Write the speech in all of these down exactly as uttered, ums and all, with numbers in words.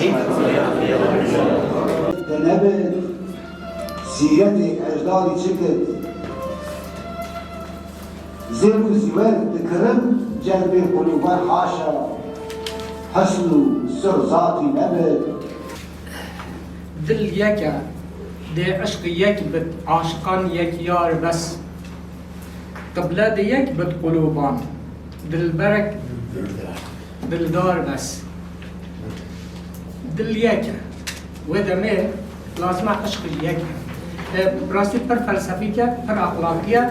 Te nebit, sîretê ecdadî çi kir? Zêr û zîwer dikirin, cerbê qulûber haşa, hesn û sir zatî nebit. Dil yek e, dê eşq yek bit, aşiqan yek yar bes. Qible de yek bit qulûban, dilberek dildar bes. Dil yek e. Wê demê lazim e eşq yek e. E, rastî pir felsefîk e, pir exlaqî ye.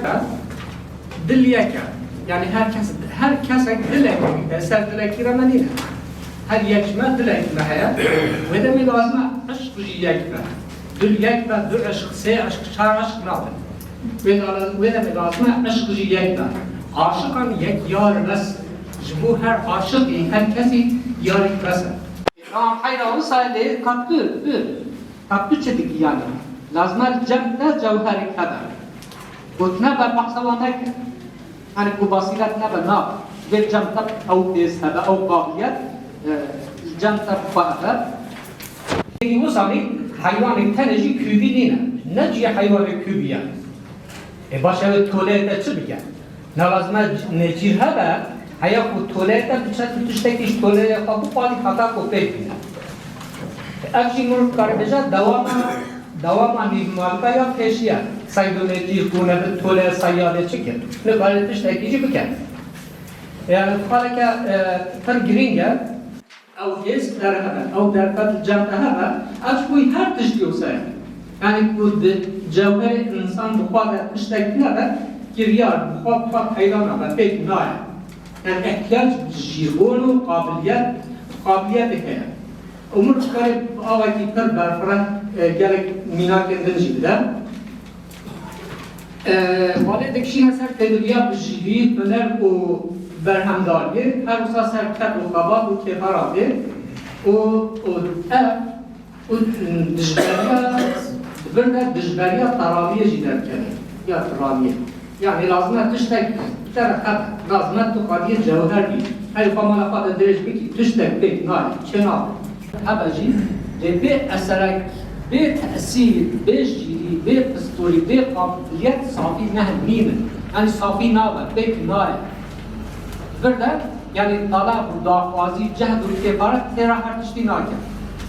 Dil yek e. Yani her kes, her kesek dilek, e, ser dilekî re me nîne. Her yek ji me dilek me heye. Wê demê lazim e eşq jî yek be. Du yek be, du eşq, sê eşq, çar eşq nabin. Wê dala-, wê demê lazim e eşq jî yek be. Aşiqan yek yar bes. Ji bo her aşiqî, her kesî yarî bes e. Tamam, heyra wisa lê ka tu, tu, ka tu çi dikî yani? Lazim e li cem te cewherik hebe. Gotine be behsa wan neke. Hani ku basîret nebe, na, vê cem te ew pêz hebe, ew qabiliyet, e, cem te xwe hebe. Peki wisanî heywanê tenê jî kûvî nîne. Ne cihê heywanê kûvî ye. E, baş e, wê toleyê te çi bike? Ne lazim e nêçîr hebe, heya ku toleyê te biçe, tu tiştekî ji toleyê xwe bixwarî heta ku pêk bîne. Ev jî mirov dikare bêje dewama, dewama nîvmalika ya pêşiye. Seydo nêçîr ku nebit toleyê seyadê çi kir? Nikare tiştekî jî bike. Yani xaleke, e, pir girîng e. Ew hêz derhebe, ew derfet li cem te hebe, ev ji bo her tiştî wisa ye. Yani ku di cewherê însan bi xwe de tiştek nebe, kiryar bi xwe, bi xwe peyda nabe, pêk nayê. Yani ihtiyac bi jîrbon û qabiliyet, qabiliyetê heye. Û min dikare bi awekî pir berfireh, e, gelek mînakên din jî bide. E, balê dikişîne ser têdiliya bijîrî, huner û berhemdariyê, her wisa ser ked û xebat û kêferatê û, û ev û dijberiya, di vir de dijberiya teraviyê jî derdikeve. Ya teraviyê. Yani lazim e tiştek bi te re hebe. Lazim e tu qadiyê cewher bî. Hey xwe mala xwe de dirêj bikî. Tiştek pêk nayê. Çênabe. Hebe jî dê bê eserek, bê tesîr, bê jîrî, bê pistorî, bê qabiliyet safî neh nînin. Yani safî nabe, pêk nayê. Vir de, yani talab û daxwazî, cehd û kêfaret têra her tiştî nake.